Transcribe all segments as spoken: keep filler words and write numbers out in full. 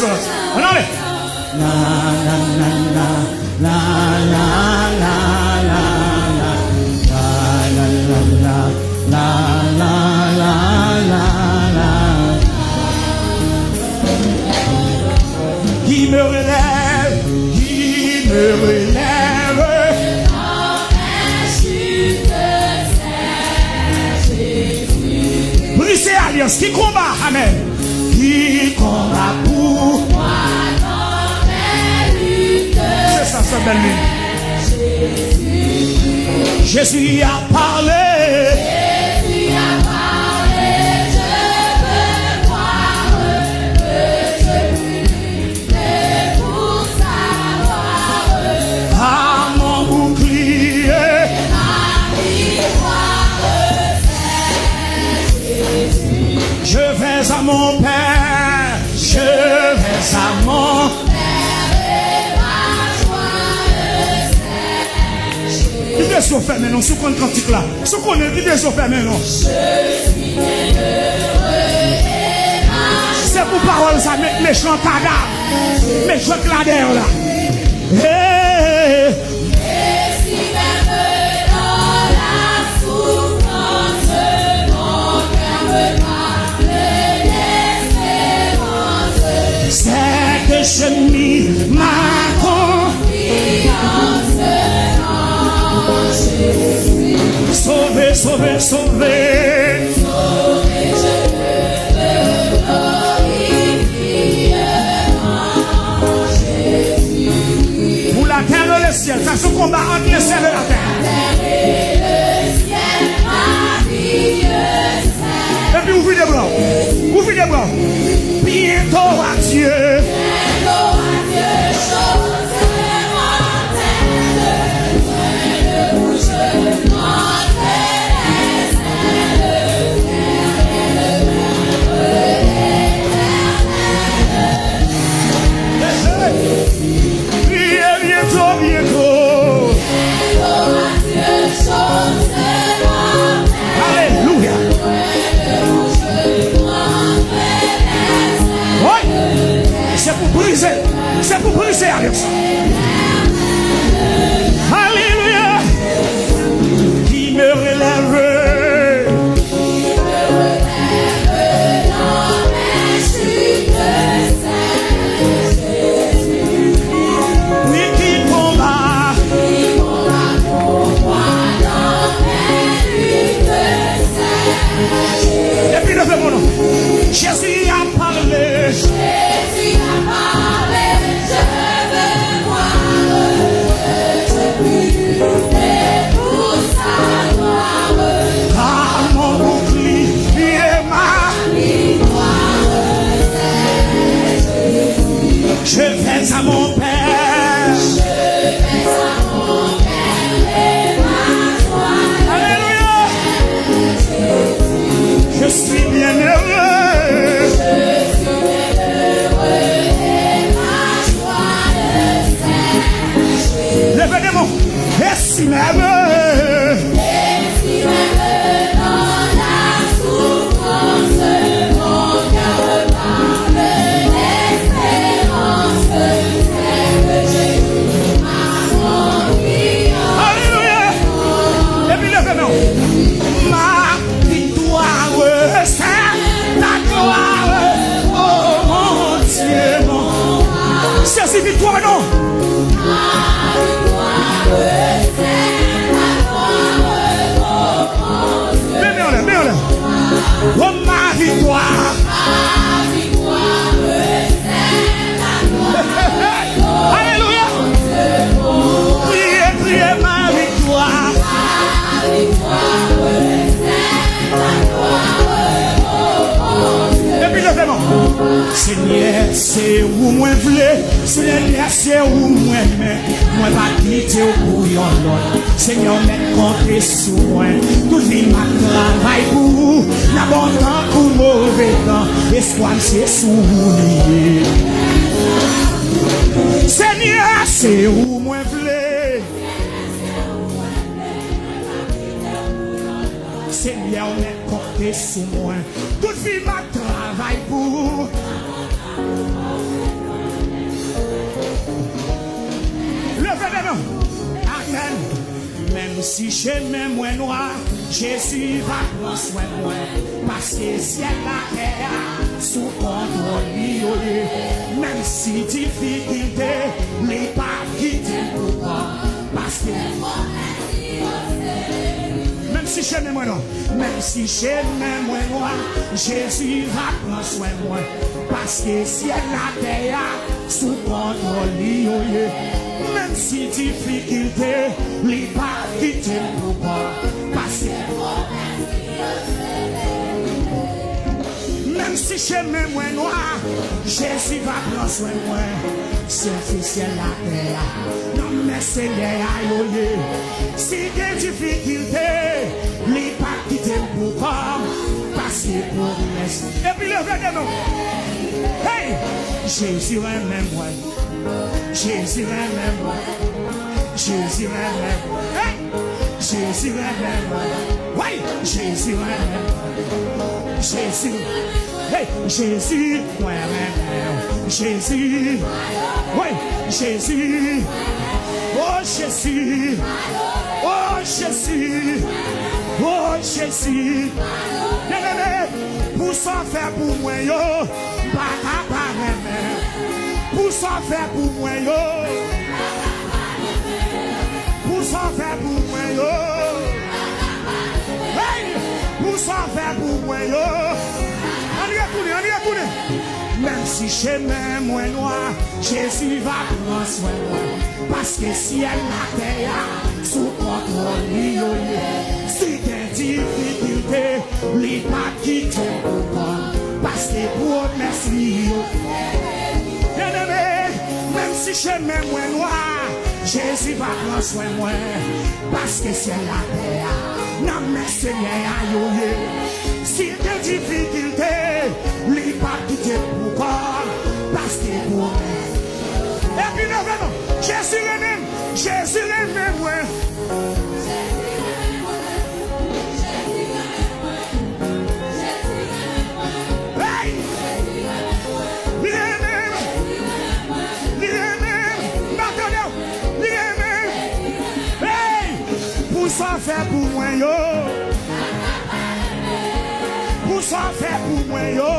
Ann ale. Qui me relève, qui me relève. Brise alyans, ki konba, amèn. Qui combat pour moi dans mes luttes. Se sa, se bèl li. Jésus a parlé. Jésus a parlé, je veux croire que je puis lutter pour savoir. Par mon bouclier. Et ma victoire, c'est Jésus. Je vais à mon Père, je vais à mon Père, et ma joie, c'est Jésus. Kite zye w fèmen non, si w konn kantik la. Si w konnen, kite zye w fèmen non. Se pou pawòl sa met mechan kadav, mechan kladè la. Hey! Et si même dans la souffrance, mon cœur me parle d'espérance. C'est que j'ai mis ma confiance en Jésus. Sauvé, sauvé, sauvé. Sauvé, je peux me glorifier en Jésus. Pour la terre et le ciel, sa se yon konba ant lesyèl e latè. Epi ouvri de bra w. Ouvri de bra w. Bientôt à Dieu. Priye bientôt, bientôt. Alelouya. Woy! Se pou brize. Se pou brize alyans. Alelouya. Qui me relève. Wi, ki konba. Epi leve men w non. Jésus a parlé. Jésus a parlé. Je veux croire que je puis lutter pour savoir. Car mon bouclier, ma victoire, c'est Jésus. Je vais à mon Père. Je vais à mon Père et ma joie. Alléluia. Je suis bien heureux. Leve de men w. Et si même. Alelouya. Epi leve men w. Ma victoire, c'est ta gloire, oh mon Dieu, mon. Sezi viktwa non. Men men anlè, men anlè. Oh ma victoire. Alelouya. Priye, priye, ma victoire. Epi leve men w. Senyè, se ou mwen vle. Senyè, se ou mwen renmen. Mwen pa kite w pou yon lòt. Senyè, w mèt konte sou mwen. Tout vi m ap travay pou ou. Nan bon tan kou move tan. Espwa m se sou ou li ye. Senyè, se ou mwen vle. Senyè, w mèt konte sou mwen. Tout vi m ap travay pou ou. Si chemen mwen nwa, Jezi va pran swen mwen, paske syèl latè a sou kontwòl li yo ye. Menm si difikilte, li p ap kite m pou kò m, paske menm si chemen mwen nwa, menm si chemen mwen nwa, Jezi va pran swen mwen, paske syèl latè a sou kontwòl li yo ye. Menm si difikilte, li p ap kite m pou kò m, paske menm si chemen mwen nwa, Jezi va pran swen mwen. Syèl sou syèl, latè a nan men Senyè a yo ye. Si gen difikilte, li p ap kite m pou kò m, paske pwomès. Epi leve de men w. Hey! Jezi renmen mwen. Jezi renmen mwen. Jezi renmen mwen. Hey! Jezi renmen mwen. Wi! Jezi renmen mwen. Jezi. Hey! Jezi, mwen renmen w. Jezi. Wi! Jezi. O Jezi. O Jezi. O Jezi. Byeneme, pou sa w fè pou mwen yo, m pa ka pa renmen. Pou sa w fè pou mwen yo. Pou sa w fè pou mwen yo. Hey! Pou sa w fè pou mwen yo. Ann retounen, ann retounen. Menm si chemen mwen nwa, Jezi va pran swen mwen. Paske syèl latè a sou kontwòl li yo ye. Si gen difikilte, li p ap kite m pou kò m, paske pwomès li yo. Byeneme, menm si chemen mwen nwa, Jezi va pran swen mwen, paske syèl latè a nan men Senyè a yo ye. Si gen difikilte, li p ap kite m pou kò m, paske pwomès. Epi leve men w, Jezi renmen m, Jezi renmen mwen. Hey! Li renmen m. Li renmen m. M pa tande w. Li renmen m. Hey! Pou sa w fè pou mwen yo. Pou sa w fè pou mwen yo.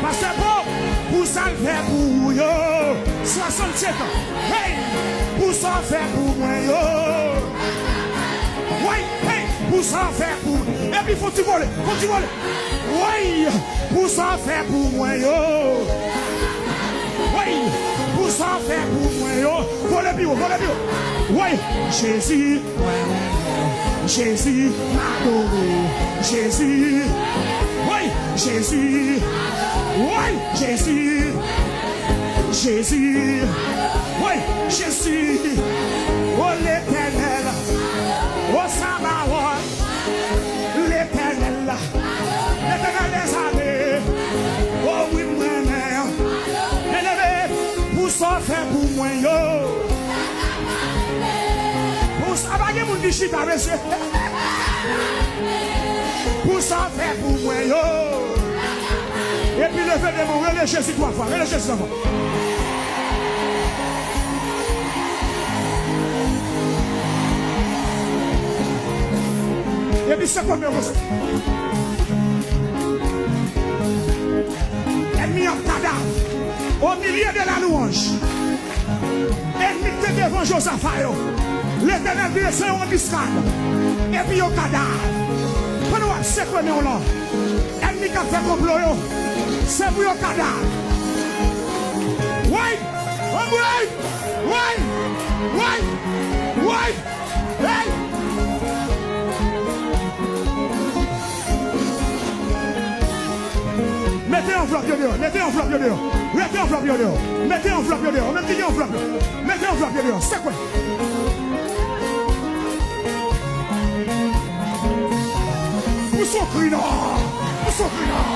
Pastè Paul, pou sa l fè pou ou yo. Swasannsenk an. Hey! Pou sa w fè pou mwen yo. Woy, hey! Pou sa w fè pou mwen. Epi fò ti vole, fò ti vole. Woy! Pou sa w fè pou mwen yo. Woy! Pou sa w fè pou mwen yo. Vole pi wo, vole pi wo. Woy! Jezi. Mwen renmen w, Jezi, m adore w, Jezi. Woy, Jezi. Woy, Jezi. Jezi. Woy, Jezi. O Letènèl. O Sabawòt. Letènèl la. Letènèl dèzame. O wi, m renmen w. Byeneme, pou sa w fè pou mwen yo. Pou sa, pa gen moun ki chita, mesye. Pou sa w fè pou mwen yo. Epi leve de men w, rele Jezi twa fwa, rele Jezi twa fwa. Epi sekwe men w konsa. Ènmi an ap kadav. Au milieu de la louange. Ènmi k te devan Jozafa yo. Letènèl vire se yon anbiskad. Epi yo kadav. Pandan w ap sekwe men w lan, ènmi k ap fè konplo yo, se pou yo kadav. Woy! Anmwey! Woy! Woy! Woy! Hey! Mete anvlòp yo deyò, mete anvlòp yo deyò. Mete anvlòp yo deyò. Mete anvlòp yo deyò. Ou menm ki gen anvlòp yo, mete anvlòp yo deyò. Sekwe. Pou soufri non. Pou soufri non.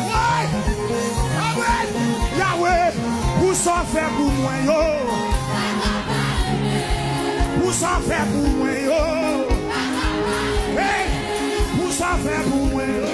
Woy! Anmwey! Yahweh, pou sa w fè pou mwen yo. Pou sa w fè pou mwen yo. Hey! Pou sa w fè pou mwen yo.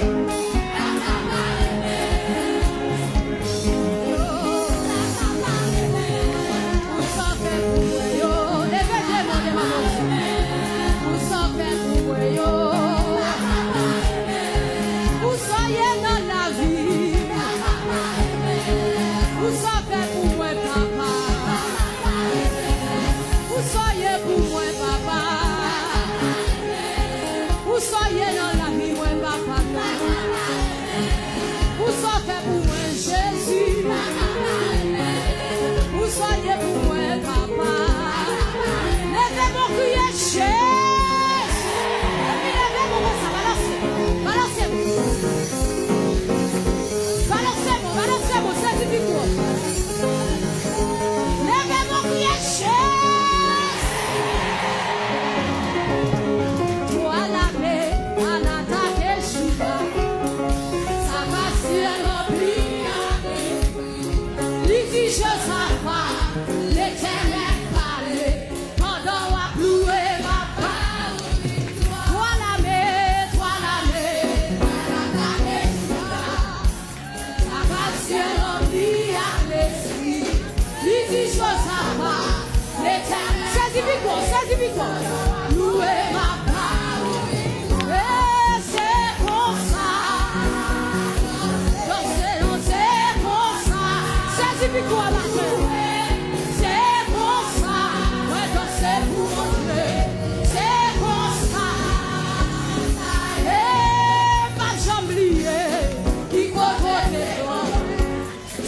Pou sa w fè pou mwen, Jezi. Pou sa w ye pou mwen, papa. Leve men w, kriye, Jezi. Epi leve men w konsa, balanse. Balanse men w. Balanse men w, balanse men w, sezi pitit ou. Leve men w, kriye, Jezi. Twa lame al atake Jida. Safat syèl ranpli avè li. Li di Jozafa, Letènèl pale, pandan w ap louwe, m ap ba ou viktwa. Twa lame, twa lame al atake Jida. Safat syèl ranpli ak lespri. Li di Jozafa, Letènèl. Sezi pitit ou, sezi pitit ou. Louwe m ap ba ou. E se konsa. Danse, danse konsa. Sezi pitit ou a maten. Se konsa. Mwen danse pou Bondye. Se konsa. E pa janm bliye ki kote w te pran.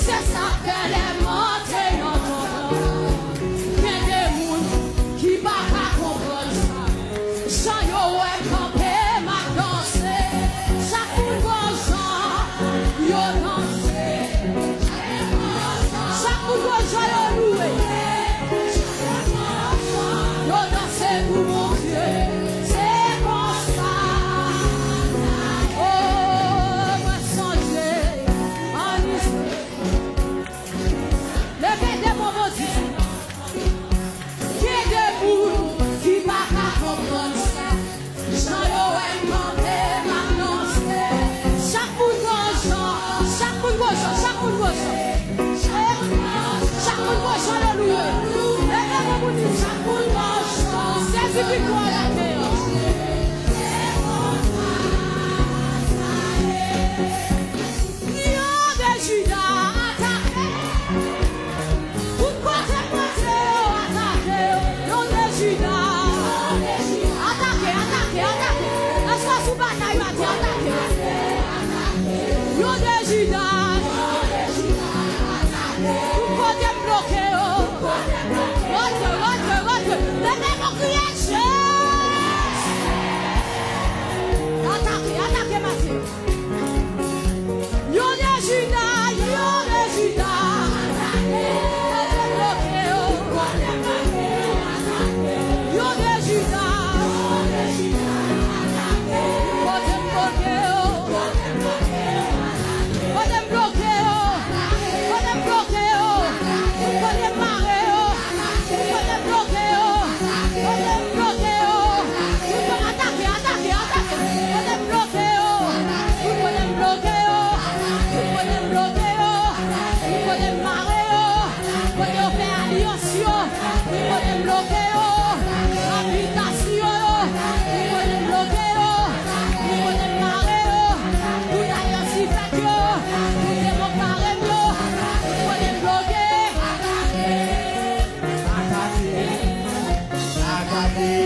Se sa k fè lè m antre nan tonbò, gen de moun ki pa ka konprann sa. Jan yo wè m kanpe, m ap danse. Chak moun gon jan yo danse. Chak moun gon jan yo louwe. Yo danse pou Bondye. Se konsa. O, mwen sonje an Izrayèl. Leve de men w, Bondye. Gen de moun ki pa ka konprann sa. Jan yo wè m kanpe, m ap danse. Chak moun gon jan, chak moun gon jan, chak moun gon jan. Chak moun gon jan yo louwe. Leve men w pou di, chak moun gon jan. Sezi viktwa nan men w. Lyon de Jida atake. Tout kote m pote yo, atake yo. Lyon de Jida. Atake, atake, atake. Èske w sou batay la, di atake. Lyon de Jida. Tout kote m bloke yo. Rantre, rantre, rantre. Leve men w, kriye Jezi. Atake, atake maten. Lyon de Jida, Lyon de Jida. Kote bloke yo. Lyon de Jida. Kote bloke yo. Kote bloke yo. Kote bloke yo. Kote mare yo. Kote bloke yo. Kote bloke yo. Atake, atake, atake. Kote bloke yo. Kote bloke yo. Kote bloke yo. Kote mare yo. Kote yo fè alyans yo. Kote bloke yo. Abitasyon yo. Kote bloke yo. Kote mare yo. Tout alyans ki fèt yo. Kote mare yo. Kote bloke. Atake! Atake!